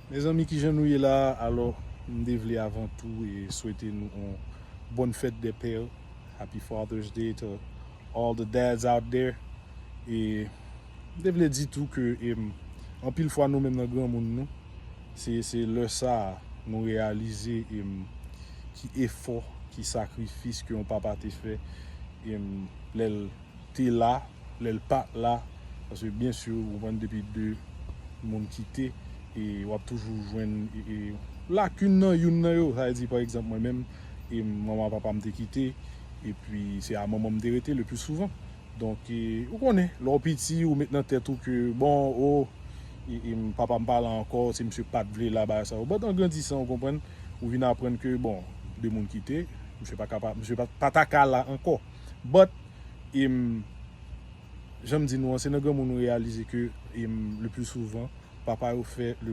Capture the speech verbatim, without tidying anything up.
Mezanmi, kijan nou ye la? Alò, m te vle avan tou e swete nou yon bonne fête des pères. Happy Father's Day to all the dads out there. E m te vle di tou ke em, anpil fwa nou menm nan granmoun nou, se, se lè sa a nou reyalize em, ki efò, ki sakrifis ke yon papa te fè em, lè l te la, lè l pa t la. Paske byen si, ou konprann, depi de moun kite, e w ap toujou jwenn e, e, lakin nan youn nan yo. Sa vle di, pa egzanp, mwen menm, e manman papa m te kite, epi se a manman m te rete le pli souvan. Donk, e, ou konnen, lè w piti, ou met nan tèt ou ke, bon, o, e, e, papa m pa la ankò, se misye pa t vle la, bagay sa yo. But an grandisan, ou konprann, ou vin aprann ke, bon, de moun kite, misye pa kapab, misye pa, pa ta ka la ankò. But, em, jan m di nou an, se nan granmoun ou reyalize ke em, le pli souvan, papa yo fè le